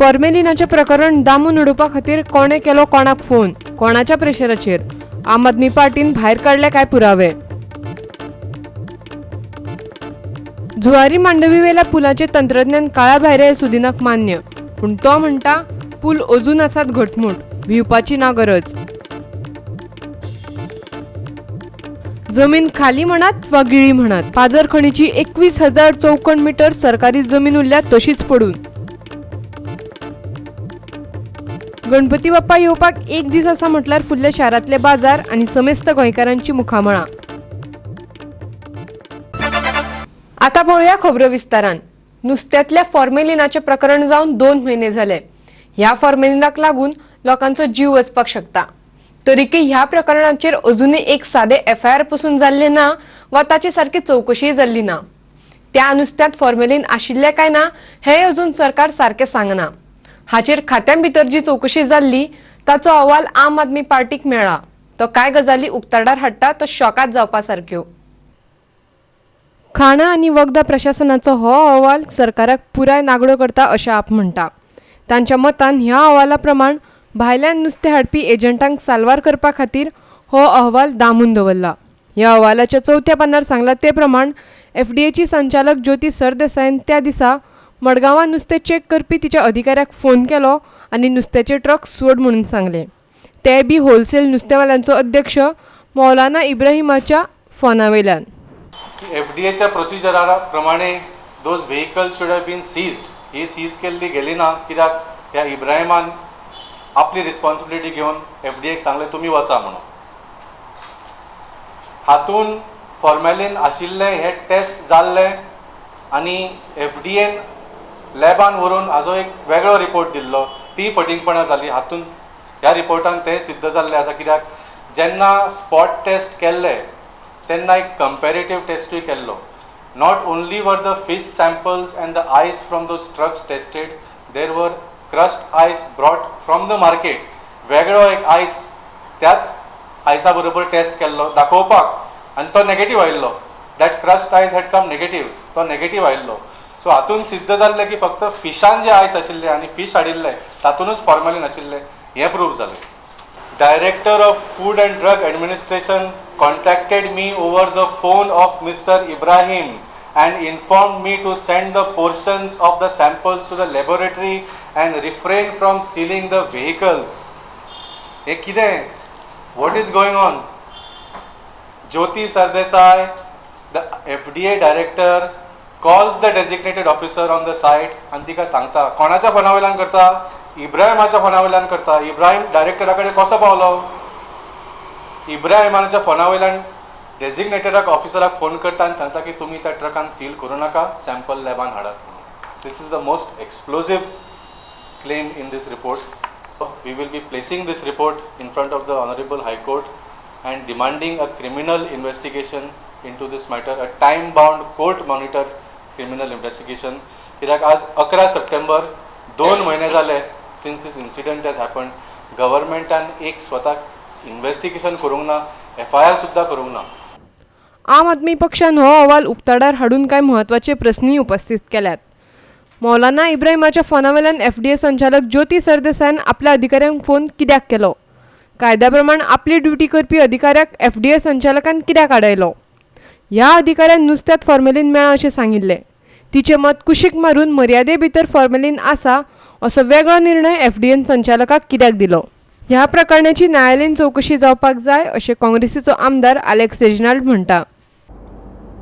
फॉर्मेलिनाचें प्रकरण दामून उडोवपा खातीर कोणें केलो कोणाक फोन, कोणाच्या प्रेशराचेर? आम आदमी पार्टीन भायर काडले काय पुरावे? जुवारी मांडवीवेल्या पुलाचें तंत्रज्ञान काळा भायरें सुदिनाक मान्य, पूण तो म्हणटा पूल अजून आसात घटमूट, भिवपाची ना गरज. जमीन खाली म्हणात वा गिळी म्हणात, पाजर खणीची 21,000 चौखण मीटर सरकारी जमीन उरल्या तशीच पडून. गणपती बाप्पा येवपाक एक दीस आसा म्हटल्यार फुडल्या शारांतले बाजार आनी समेस्त गोंयकारांची मुखामळां. आता पळोवया खबरो विस्तारान. नुस्त्यांतल्या फॉर्मेलिनाचें प्रकरण जावन 2 म्हयने जाले. ह्या फॉर्मेलिनाक लागून लोकांचो जीव वचपाक शकता. तरीकय ह्या प्रकरणाचेर अजूनय एक सादे एफआयआर पसून जाल्ले ना वा ताची सारकी चवकशीय जाल्ली ना. त्या नुस्त्यांत फॉर्मेलीन आशिल्लें काय ना हें अजून सरकार सारकें सांगना. हाचेर खात्यां भितर जी चवकशी जाल्ली ताचो अहवाल आम आदमी पार्टीक मेळ्ळा. तो कांय गजाली उक्ताडार हाडटा तो शॉकात जावपा सारक्यो. खाणां आनी वखदां प्रशासनाचो हो अहवाल सरकाराक पुराय नागडो करता अशें आप म्हणटा. तांच्या मतान ह्या अहवाला प्रमाण भायल्यान नुस्तें हाडपी एजंटांक साल्वार करपा खातीर हो अहवाल दामून दवरला. ह्या अहवालाच्या 4थ्या पानार सांगला ते प्रमाण एफडीएची संचालक ज्योती सरदेसायन त्या दिसा मडगांवां नुस्तें चॅक करपी तिच्या अधिकाऱ्याक फोन केलो आनी नुस्त्याचे ट्रक सोड म्हणून सांगलें. ते बी होलसेल नुस्तेवाल्यांचो अध्यक्ष मौलाना इब्राहिमाच्या फोना वयल्यान. एफडीएच्या प्रोसिजरा प्रमाणे those vehicles should have been seized. He sees केल्ली गेली ना कित्याक ह्या इब्राहिमान आपली रिस्पॉन्सिबिलिटी घेवन एफडीएक सांगलें तुमी वचा म्हणून. हातून फॉर्मेलीन आशिल्लें हे टेस्ट जाल्लें आनी एफडीएन लॅबान व्हरून हाजो एक वेगळो रिपोर्ट दिल्लो. ती फटींगपणां जाली. हातून ह्या रिपोर्टान तें सिद्ध जाल्लें आसा कित्याक जेन्ना स्पॉट टेस्ट केल्ले तेन्ना एक कंपेरेटीव टेस्टूय केल्लो. Not only were the fish samples and the ice from those trucks tested, there were crushed ice brought from the market. वेगळो एक आयस त्याच आयसा बरोबर टेस्ट केल्लो दाखोवपाक आनी तो नेगेटीव आयिल्लो. That crushed ice had come negative, तो नेगेटीव आयिल्लो. सो हातून सिद्ध जाल्लें की फक्त फिशान जे आयस आशिल्ले आनी फीश हाडिल्ले तातूंतच फॉर्मेलीन आशिल्लें हें प्रूव जालें. Director of Food and Drug Administration contacted me over the phone of Mr. Ibrahim and informed me to send the portions of the samples to the laboratory and refrain from sealing the vehicles. हे कितें? What is going on? Jyoti Sardesai, the FDA director, calls the designated officer on the site आनी तिका सांगता. कोणाच्या फोना वयल्यान करता? इब्राहिमाच्या फोना वयल्यान करता. इब्राहिम डायरेक्टरा कडेन कसो पावलो? इब्राहिमाच्या फोना वयल्यान डेजिग्नेटेडाक ऑफिसराक फोन करता आनी सांगता की तुमी त्या ट्रकांक सील करूं नाका, sample लॅबान हाडात. This is the most explosive claim in this report. We will be placing this report in front of the honourable high court and demanding a criminal investigation into this matter, a time bound court monitor criminal investigation. कित्याक आज 11 सप्टेंबर, 2 म्हयने जाले since this incident has happened. गव्हर्मेंटान एक स्वताक investigation करूंक ना, FIR सुद्दां करूंक ना. आम आदमी पक्षान हो अहवाल उक्ताडार हाडून कांय म्हत्वाचे प्रस्नूय उपस्थीत केल्यात. मौलाना इब्राहिमाच्या फोना वयल्यान एफडीए संचालक ज्योती सरदेसायान आपल्या अधिकाऱ्यांक फोन कित्याक केलो? कायद्या प्रमाण आपली ड्युटी करपी अधिकाऱ्याक एफडीए संचालकान कित्याक आडायलो? ह्या अधिकाऱ्यान नुस्त्यांत फॉर्मेलीन मेळ्ळां अशें सांगिल्लें. तिचें मत कुशीक मारून मर्यादे भितर फॉर्मेलीन आसा असो वेगळो निर्णय एफडीएन संचालकाक कित्याक दिलो? ह्या प्रकरणाची न्यायालयीन चवकशी जावपाक जाय अशें काँग्रेसीचो आमदार आलेक्स रेजिनाल्ड म्हणटा.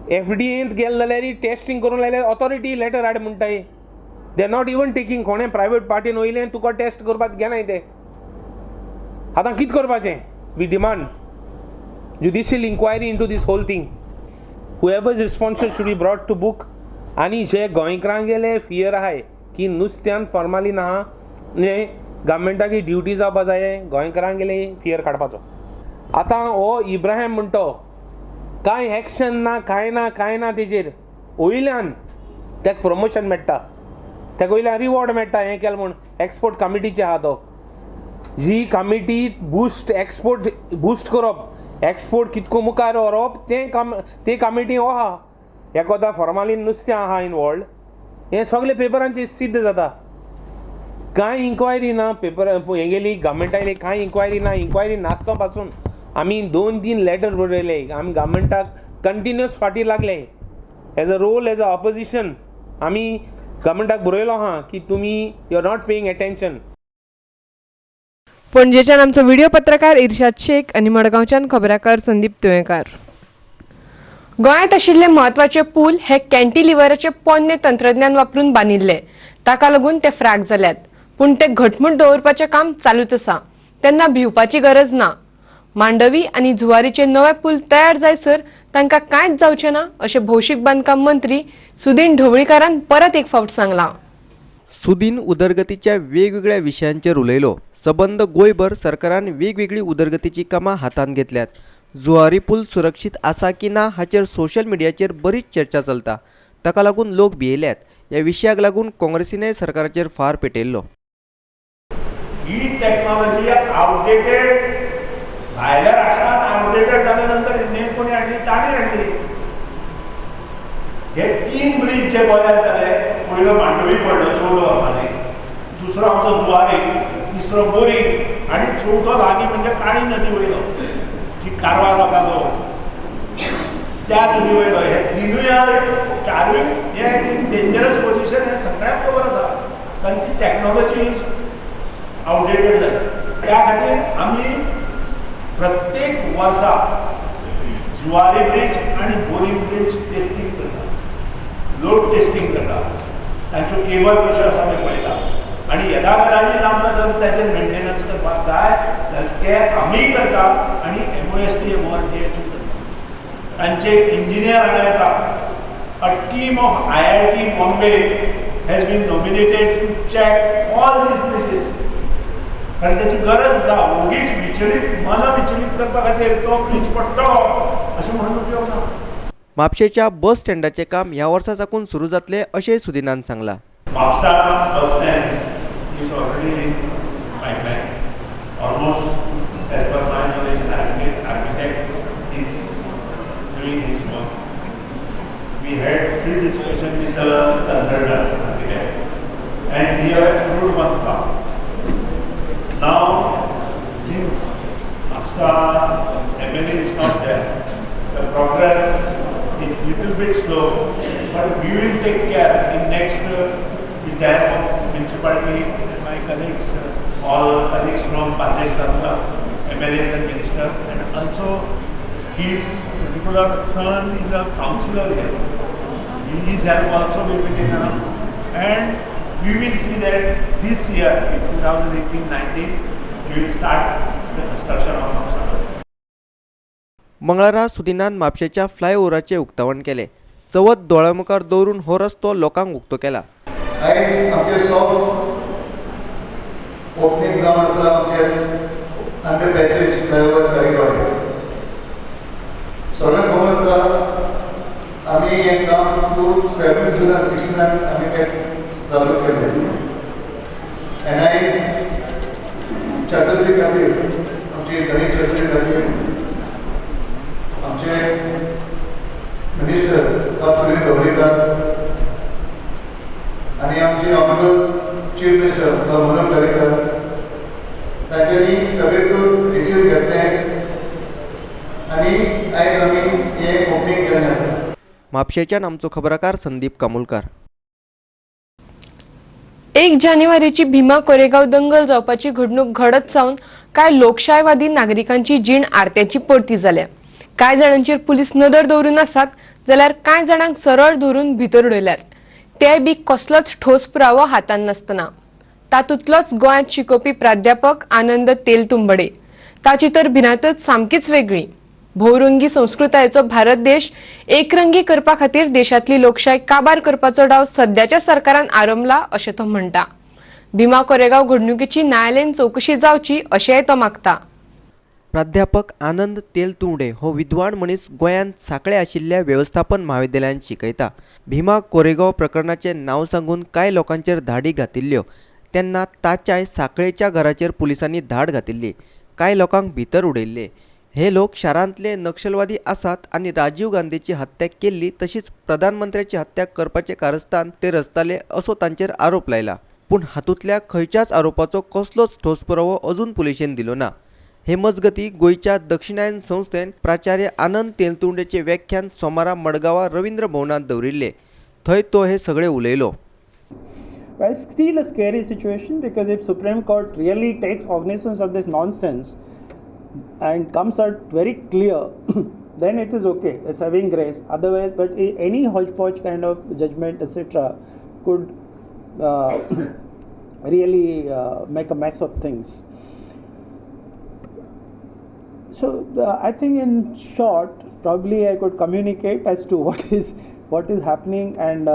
एफडीएंत गेले जाल्यार टेस्टिंग करूंक लायल्यार ऑथॉरिटी लेटर हाड म्हणटाय. They are not even taking. कोणें प्रायवेट पार्टीन वयलें तुका टेस्ट करपाक घेनाय ते. आतां कितें करपाचें? We demand judicial inquiry into this whole thing. Whoever is responsible should be brought to book. आनी जे गोंयकारांगेले फियर आहाय की नुस्त्यान फॉर्मालीन आहा, म्हणजे गव्हर्मेंटाची ड्युटी जावपा जाय गोंयकारांगेले फियर काडपाचो. आतां हो इब्राहिम म्हणटो कांय एक्शन ना, कांय ना, कांय ना तेजेर. वयल्यान तेका प्रमोशन मेळटा, तेका वयल्यान रिवॉर्ड मेळटा हें केलें म्हूण. एक्सपोर्ट कमिटीचे आहा तो, जी कमिटी बूस्ट एक्सपोर्ट बूस्ट करप, एक्सपोर्ट कितको मुखार व्हरप तें काम ते कमिटी हो आहा. एकोदा फॉर्मालीन नुस्तें आहा इनवॉल्ड, हें सगळें पेपरांचेर सिद्ध जाता. कांय इन्क्वायरी ना, पेपर हेगेली गव्हर्मेंटाली कांय इन्क्वायरी ना. इन्क्वायरी नासतो पासून आमी 2-3 लेटर बरयले. आमी गव्हर्मेंटाक कंटिन्युअस फाटी लागले. As a role as a opposition आमी गव्हर्मेंटाक बरयलो आहा की तुमी you are not paying attention. पणजेच्यान आमचो व्हिडिओ पत्रकार इर्शाद शेख आनी मडगांवच्यान खबराकार संदीप तुयेंकार. गोंयांत आशिल्ले म्हत्वाचे पूल हे कॅन्टिलिव्हराचे पोन्ने तंत्रज्ञान वापरून बांदिल्ले, ताका लागून ते फ्राक जाल्यात. पूण ते घटमूट दवरपाचें काम चालूच आसा, तेन्ना भिवपाची गरज ना. मांडवी आनी जुवारीचे नवे पूल तयार जायसर तांकां कांयच जावचें ना अशें भौशीक बांदकाम मंत्री सुदीन ढवळीकारान परत एक फावट सांगलां. सुदीन उदरगतीच्या वेगवेगळ्या विशयांचेर उलयलो. सबंद गोंयभर सरकारान वेगवेगळी उदरगतीची कामां हातांत घेतल्यात. जुवारी पूल सुरक्षीत आसा की ना हाचेर सोशल मिडियाचेर बरीच चर्चा चलता, ताका लागून लोक भियेल्यात. ह्या विशयाक लागून काँग्रेसीनय सरकाराचेर फार पेटयल्लो. ही टेक्नॉलॉजी आउटडेटेड, भायल्या राष्ट्रांत आउटडेटेड जाल्या नंतर इंडियेन कोणी हाडली, तांणी हाडली. हे 3 ब्रीज जे गोंयांत जाले, पयलो मांडवी पडलो 14 वर्सांनी, दुसरो आमचो जुवारी, तिसरो बोरी आनी चवथो लागीं म्हणजे काळी नदी वयलो जी कारवार वता तो त्या नदी वयलो. हे तिनूय चारूय हे डेंजरस पोजिशन हें सगळ्यांक खबर आसा, कारण ती टॅक्नॉलॉजी is outdated जाली. त्या खातीर आमी प्रत्येक वर्सा जुवारी ब्रीज आनी बोरींग ब्रीज टेस्टींग करता, लोड टेस्टींग करता, तांच्यो केबल कश्यो आसा ते पळयता आनी येदा कदाचीत आमकां जर ताचेर मेंटेनन्स करपाक जाय जाल्यार ते आमी करता आनी MOST MORTH करता. तांचे इंजिनियर हांगा येता. A team of IIT Bombay has been nominated to check all these bridges. कारण ताची गरज आसा. ओगीच विचलीत मन विचलीत करपा खातीर तो ब्रीज पडटलो अशें म्हणून उपयोग ना. म्हापशेच्या बस स्टँडाचें काम ह्या वर्सा साकून सुरू जातलें अशें सुदिनान सांगलां. Mapusa bus stand is already in pipeline. Almost as per my knowledge, architect is doing his work. We had 3 discussions with the consultant architect and we have approved one plan. Now, since Mapusa MLA is not there, the progress is little bit slow, but we will take care in next with the help of municipality and my colleagues, all colleagues from Pardes Taluka, MLAs and minister, and also his particular son is a councillor here. His help also will be taken up, and we will see that this year in 2018-19 we will start the construction of Mapusa bus. मंगळारा सुदिनान म्हापशेच्या फ्लायओव्हराचें उक्तावण केलें. चवथ दोळ्या मुखार दवरून हो रस्तो लोकांक उक्तो केला. आयज आमचे सॉफ्ट ओपनींग जावन आसा आमचे अंडर पॅसेज फ्लायओव्हर तारीवाडे. सगळ्यांक खबर आसा आमी हें काम 2 फेब्रुवारी 2016 आमी तें चालू केलें आनी आयज चतुर्थी खातीर आमची गणेश चतुर्थी खातीर आमचे मिनिस्टर बाब सुनील ढवळीकर आनी आमचे ऑनरेबल चीफ मिनिस्टर बाब मनोहर पर्रीकर तांच्यांनी तबेतूर रिसीव घेतलें आनी आयज आमी हें ओपनींग केल्लें आसा. म्हापशेच्यान आमचो खबराकार संदीप कामुलकार. 1 जानेवारीची भीमा कोरेगांव दंगल जावपाची घडणूक घडत सावन कांय लोकशायवादी नागरिकांची जीण आरत्याची परती जाल्या. कांय जाणांचेर पुलीस नदर दवरून आसात जाल्यार कांय जाणांक सरळ धरून भितर उडयल्यात, ते बी कसलोच ठोस पुरावो हातांत नासतना. तातूंतलोच गोंयांत शिकोवपी प्राध्यापक आनंद तेलतुंबडे, ताची तर भिरांतच सामकीच वेगळी. भोवरंगी संस्कृतायेचो भारत देश एकरंगी करपा खातीर देशांतली लोकशाय काबार करपाचो डाव सद्याच्या सरकारान आरंभला अशें तो म्हणटा. भीमा कोरेगांव घडणुकेची न्यायालयीन चवकशी जावची अशेंय तो मागता. प्राध्यापक आनंद तेलतुंबडे हो विद्वान मनीस गोंयांत सांखळे आशिल्ल्या वेवस्थापन म्हाविद्यालयांत शिकयता. भीमा कोरेगांव प्रकरणाचें नांव सांगून कांय लोकांचेर धाडी घातिल्ल्यो तेन्ना ताच्याय सांखळेच्या घराचेर पुलिसांनी धाड घातिल्ली. कांय लोकांक भितर उडयल्ले. हे लोक शारांतले नक्षलवादी आसात आनी राजीव गांधीची हत्या केल्ली तशीच प्रधानमंत्र्याची हत्या करपाचें कारस्थान ते रचताले असो तांचेर आरोप लायला. पूण हातूंतल्या खंयच्याच आरोपाचो कसलोच ठोस पुरावो अजून पुलिशेन दिलो ना. हे मजगती गोंयच्या दक्षिणायन संस्थेन प्राचार्य आनंद तेलतुंबडेचें व्याख्यान सोमारा मडगांवां रवींद्र भवनांत दवरिल्लें. थंय तो हे सगळे उलयलो. Well, it's still a scary situation because if Supreme Court really takes cognizance of this nonsense and comes out very clear, then it is okay, a saving grace. Otherwise, but any hodgepodge kind of judgment, etc., could really make a mess of things. So I think in short, probably I could communicate as to what is happening and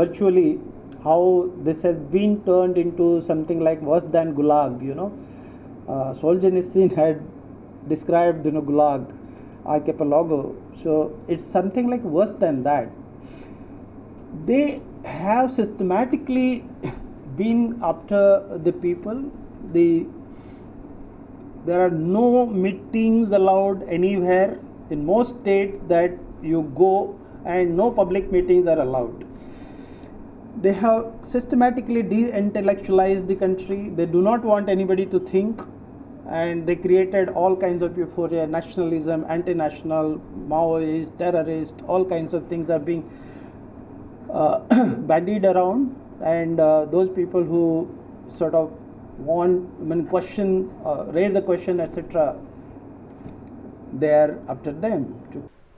virtually how this has been turned into something like worse than Gulag, you know. Solzhenitsyn had described, you know, Gulag archipelago. So it's something like worse than that. They have systematically been after the people. There are no meetings allowed anywhere in most states that you go, and no public meetings are allowed. They have systematically de-intellectualized the country. They do not want anybody to think, and they created all kinds of euphoria, nationalism, anti-national, Maoist, terrorist, all kinds of things are being bandied around, and those people who sort of want, I mean, question, raise a question, etc., they are after them.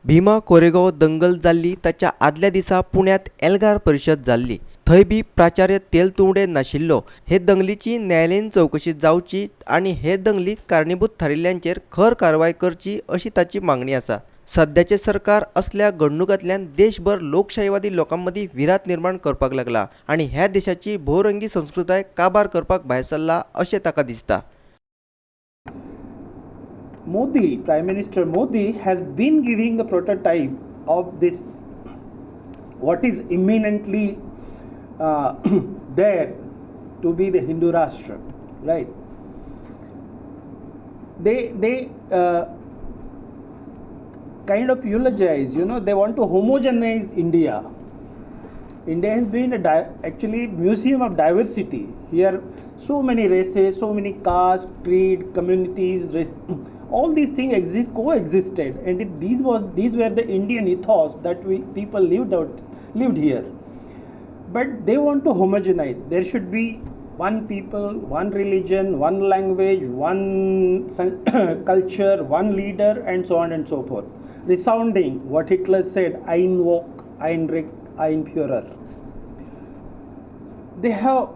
Bhima Koregaon दंगल जाल्ली ताच्या आदल्या दिसा पुण्यांत एल्गार परिशद जाल्ली. थंय बी प्राचार्य तेलतुंबडे नाशिल्लो. हे दंगलीची न्यायालयीन चवकशी जावची आनी हे दंगलीक कारणीभूत थारिल्ल्यांचेर खर कारवाय करची अशी ताची मागणी आसा. सद्याचें सरकार असल्या घडणुकांतल्यान देशभर लोकशायवादी लोकां मदीं विरात निर्माण करपाक लागला आनी ह्या देशाची भोवरंगी संस्कृताय काबार करपाक भायर सरला अशें ताका दिसता. Modi, Prime Minister Modi has been giving a prototype of this, what is imminently there to be the Hindu Rashtra, right? They kind of eulogize, you know, they want to homogenize India. India has been actually museum of diversity. Here, so many races, so many castes, creed, communities, race, all these things exist, coexisted, and these were the Indian ethos that we people lived here. But they want to homogenize. There should be one people, one religion, one language, one culture, one leader, and so on and so forth. Resounding what Hitler said, Ein Volk, Ein Reich, Ein Führer. They have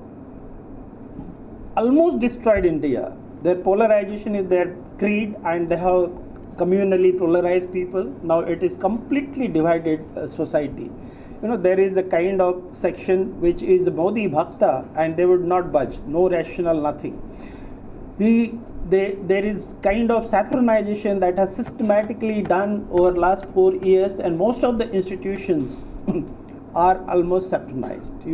almost destroyed India. Their polarization is their creed, and they have communally polarized people. Now it is completely divided society. You know, there is a kind of section which is Modi Bhakta, and they would not budge, no rational, nothing. There is kind of saffronization that has systematically done over last 4 years, and most of the institutions are almost saffronized.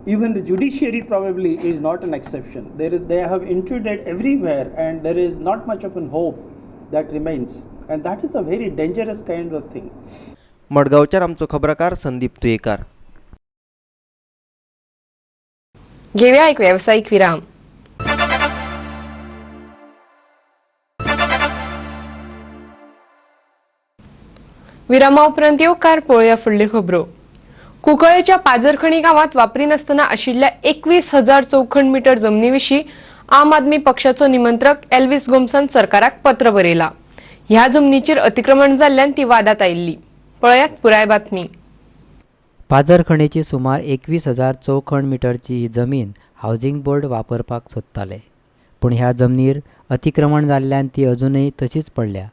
Even the judiciary probably is not an exception. They have intruded everywhere, and there is not much of an hope that remains, and that is a very dangerous kind of thing. मडगांवच्यान आमचो खबराकार संदीप तुयेकार. घेऊया एक व्यावसायिक विराम. विरामा उपरांत येवकार पळोवया फुडल्यो खबरो. कुंकळेच्या पाजरखणी गांवांत वापरिनासतना आशिल्ल्या 21,000 चौखण मीटर जमनी विशीं आम आदमी पक्षाचो निमंत्रक एल्विस गोम्सान सरकाराक पत्र बरयलां. ह्या जमनीचेर अतिक्रमण जाल्ल्यान ती वादांत आयिल्ली. पळयात पुराय बातमी. पाजरखणीची सुमार 21,000 चौखण मीटरची ही जमीन हावजिंग बोर्ड वापरपाक सोदताले, पूण ह्या जमनीर अतिक्रमण जाल्ल्यान ती अजूनय तशीच पडल्या.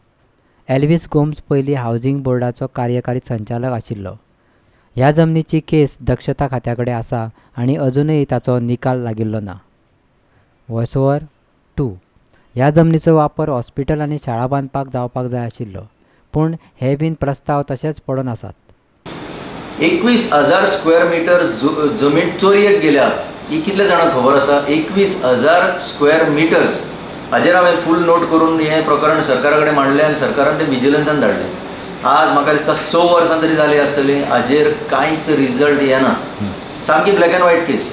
एल्विस गोम्स पयलीं हावजिंग बोर्डाचो कार्यकारी संचालक आशिल्लो. ह्या जमनीची केस दक्षता खात्या कडेन आसा आनी अजूनय ताचो निकाल लागिल्लो ना. Voice over 2. ह्या जमनीचो वापर हॉस्पिटल आनी शाळा बांदपाक जावपाक जाय आशिल्लो, पूण हे बीन प्रस्ताव तशेंच पडून आसात. 21,000 स्क्वेअर मिटर जमीन चोरयेक गेल्या ही कितले जाणांक खबर आसा? 21,000 स्क्वेअर मिटर्स हाजेर हांवें फूल नोट करून हें प्रकरण सरकारा कडेन मांडलें आनी सरकारान तें विजिलन्सान धाडलें. आज म्हाका दिसता 6 वर्सां तरी जालीं आसतलीं, हाजेर कांयच रिजल्ट येना. सामकी black and white case.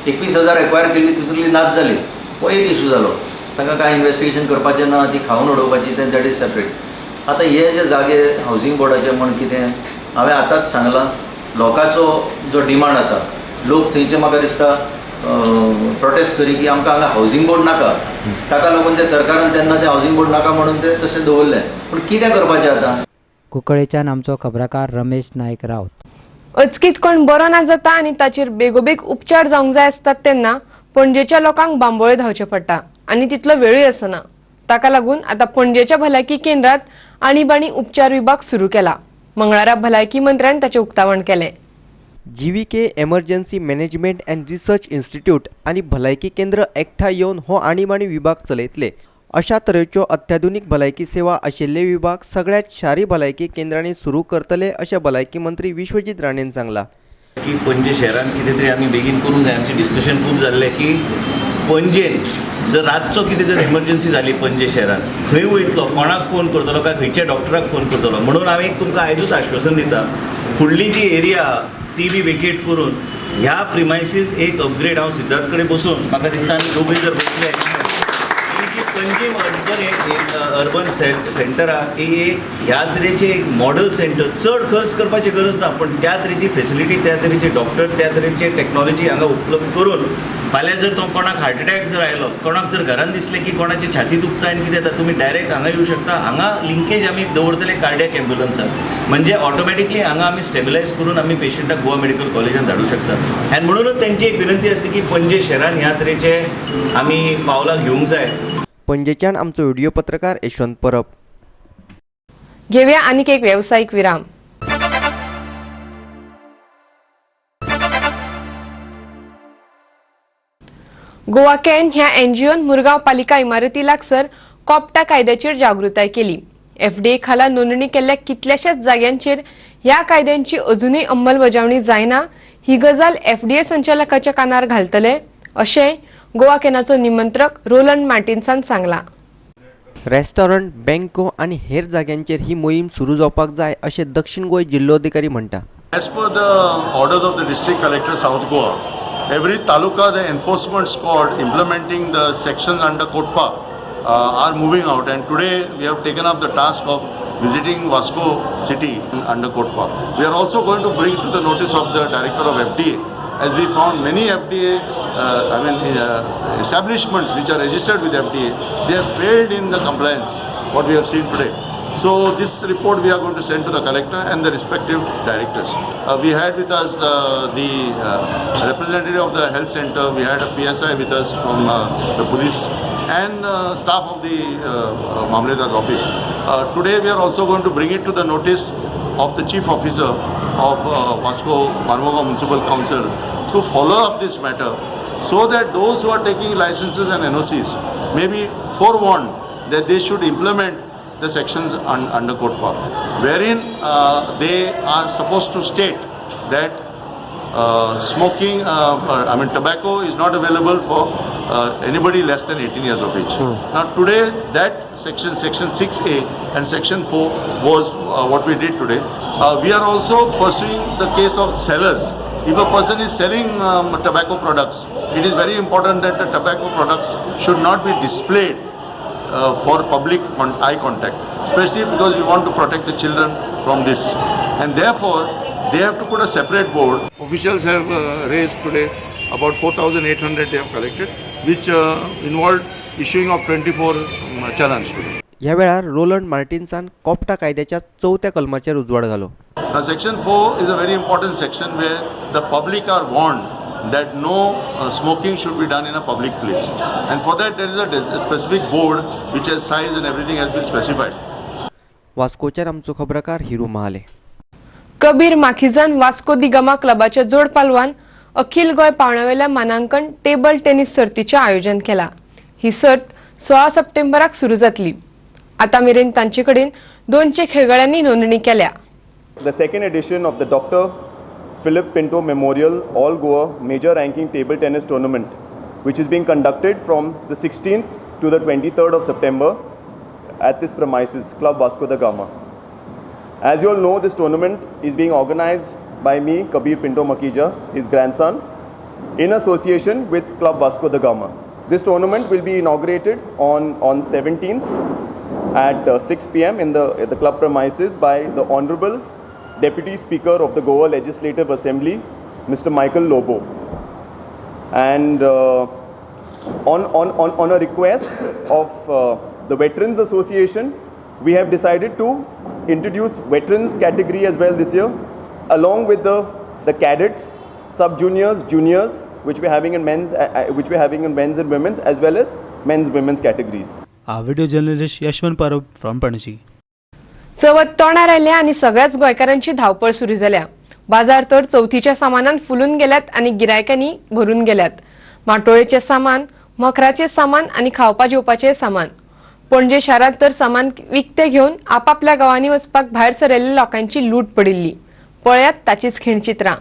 21,000 acquire केल्ली तितूंतली नाच जाली. हो एक इशू जालो. तांकां कांय इन्वेस्टिगेशन करपाचें ना, ती खावन उडोवपाची, तें that is separate. आतां हे जे जागे हावजींग बोर्डाचे म्हण कितें, हांवें आतांच सांगलां, लोकांचो जो डिमांड आसा, लोक थंयचे म्हाका दिसता प्रोटेस्ट करी की आमकां हांगा हावजींग बोर्ड नाका. ताका लागून ते सरकारान तेन्ना ते हावजींग बोर्ड नाका म्हणून ते तशें दवरलें. पूण कितें करपाचें आतां? कुंकळेच्यान आमचो खबराकार रमेश नायक रावत. अचकीत कोण बरो ना जाता आनी ताचेर बेगोबेग उपचार जावंक जाय आसतात तेन्ना पणजेच्या लोकांक बांबोळे धांवचें पडटा आनी तितलो वेळूय आसना. ताका लागून आतां पणजेच्या भलायकी केंद्रात आणीबाणी उपचार विभाग सुरू केला. मंगळारा भलायकी मंत्र्यान ताचें उक्तावण केलें. GVK emergency management and research institute आनी भलायकी केंद्र एकठांय येवन हो आणीबाणी विभाग चलयतले. अशा तरेच्यो अत्याधुनीक भलायकी सेवा आशिल्ले विभाग सगळ्यात शारी भलायकी केंद्रांनी सुरू करतले अशें भलायकी मंत्री विश्वजीत राणेन सांगलां. की पणजे शहरान कितें तरी आमी बेगीन करूंक जाय. आमचें डिस्कशन खूब जाल्लें की पणजेन जर रातचो कितें जर एमर्जन्सी जाली पणजे शहरान, खंय वयतलो, कोणाक फोन करतलो, काय खंयच्या डॉक्टराक फोन करतलो. म्हणून हांव एक तुमकां आयजूच आश्वासन दिता, फुडली जी एरिया ती बी वेकेट करून ह्या प्रिमायसीस एक अपग्रेड हांव सिद्धार्थ कडेन बसून म्हाका दिसता आमी दोगूय जर बसले की पणजे अर्बन एक अर्बन सेंटर आहा की एक ह्या तरेचे एक मॉडल सेंटर, चड खर्च करपाची गरज ना, पण त्या तरेची फेसिलिटी, त्या तरेचे डॉक्टर, त्या तरेचे टॅक्नॉलॉजी हांगा उपलब्ध करून फाल्यां जर तो कोणाक हार्ट अटॅक जर आयलो, कोणाक जर घरान दिसलें की कोणाची छाती दुखता आनी कितें जाता, तुमी डायरेक्ट हांगा येवं शकता. हांगा लिंकेज आमी दवरतले कार्डियक एम्ब्युलन्साक, म्हणजे ऑटोमॅटिकली हांगा आमी स्टेबिलायज करून आमी पेशंटाक गोवा मेडिकल कॉलेजान धाडूं शकता. आनी म्हणूनच तेंची एक विनंती आसली की पणजे शहरान ह्या तरेचे आमी पावलां घेवंक जाय. पणजेच्यान आमचो व्हिडिओ पत्रकार यशवंत परब. घेवया आनीक एक वेवसायीक विराम. गोवा can ह्या एनजीओन मुरगांव पालिका इमारती लागसर कॉपटा कायद्याचेर जागृताय केली. एफडीए खाला नोंदणी केल्ल्या कितल्याशाच जाग्यांचेर ह्या कायद्यांची अजूनय अंमलबजावणी जायना ही गजाल एफडीए संचालकाच्या कानार घालतले अशें गोवा कॅनाचो निमंत्रक रोलंड मार्टिन्सान सांगला. रेस्टॉरंट, बँको आनी हेर जाग्यांचेर ही मोहीम सुरू जावपाक जाय अशें दक्षिण गोंय जिल्लोधिकारी म्हणटा. As per the orders of the district collector South Goa, every taluka the enforcement squad implementing the sections under COTPA are moving out, and today we have taken up the task of visiting Vasco city under COTPA. We are also going to bring to the notice of the director of FDA, as we found many FDA establishments which are registered with FDA, they have failed in the compliance, what we have seen today. So this report we are going to send to the collector and the respective directors. We had with us the representative of the health center, we had a PSI with us from the police and staff of the Mamledar's office. Today we are also going to bring it to the notice of the chief officer of Vasco Marmugao Municipal Council to follow up this matter so that those who are taking licenses and NOCs may be forewarned that they should implement the sections under COTPA, wherein they are supposed to state that smoking, tobacco is not available for anybody less than 18 years of age. Now today that section, section 6A and section 4 was what we did today. We are also pursuing the case of sellers. If a person is selling tobacco products, it is very important that the tobacco products should not be displayed for public eye contact, especially because we want to protect the children from this, and therefore they have to put a separate board. Officials have raised today about 4,800 they have collected, which involved issuing of 24 challans today. ह्या वेळार Roland मार्टिन्सान कॉपटा कायद्याच्या चवथ्या कलमाचेर उजवाड घालो. Now section 4 is a very important section where the public are warned that no smoking should be done in a public place, and for that there is a specific board which has size and everything has been specified. वास्कोच्यान आमचो खबरकार हिरू महाले. कबीर माखीजान वास्को दी गामा क्लबाच्या जोड पालवान अखिल गोंय पावण्यावेल्या मानांकन table tennis सर्तीचें आयोजन केला. ही सर्त 16 सप्टेंबराक सुरू जातली. आतां मेरेन तांचे कडेन 200 खेळगड्यांनी नोंदणी केल्या. The second edition of the Dr. Philip Pinto Memorial All Goa Major Ranking Table Tennis Tournament, which is being conducted from the 16th to the 23rd of September at this premises, Club Vasco da Gama. As you all know, this tournament is being organized by me, Kabir Pinto Makija, his grandson, in association with Club Vasco da Gama. This tournament will be inaugurated on 17th at 6 p.m. in the club premises by the Honorable Deputy Speaker of the Goa Legislative Assembly, Mr. Michael Lobo. And on a request of the Veterans Association, we have decided to introduce veterans category as well this year, along with the cadets, sub-juniors, juniors, which we're having in men's, and women's, as well as men's women's categories. Our video journalist Yashwant Parab from Panaji. चवथ तोंडार आयल्या आनी सगळ्याच गोंयकारांची धांवपळ सुरू जाल्या. बाजार तर चवथीच्या सामानान फुलून गेल्यात आनी गिरायकांनी भरून गेल्यात. माटोळेचें सामान, मखराचें सामान आनी खावपा जेवपाचें सामान. पणजे शारांत तर सामान विकतें घेवन आपापल्या गांवांनी वचपाक भायर सरिल्ल्या लोकांची लूट पडिल्ली. पळयात ताचीच खिणचित्रां.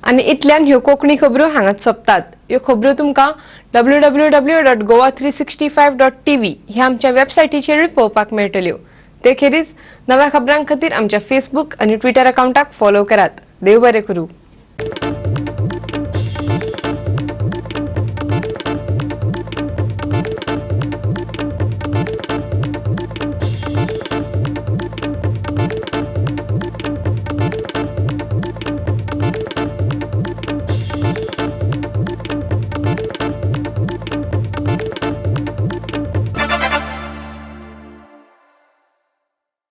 आनी इतल्यान ह्यो कोंकणी खबरो हांगाच सोंपतात. ह्यो खबरो तुमकां www.goa365.tv ह्या आमच्या वेबसायटीचेरूय पळोवपाक मेळटल्यो. ते खेरीज नव्या खबरां खातीर आमच्या फेसबूक आनी ट्विटर अकावंटाक फॉलो करात. देव बरें करूं.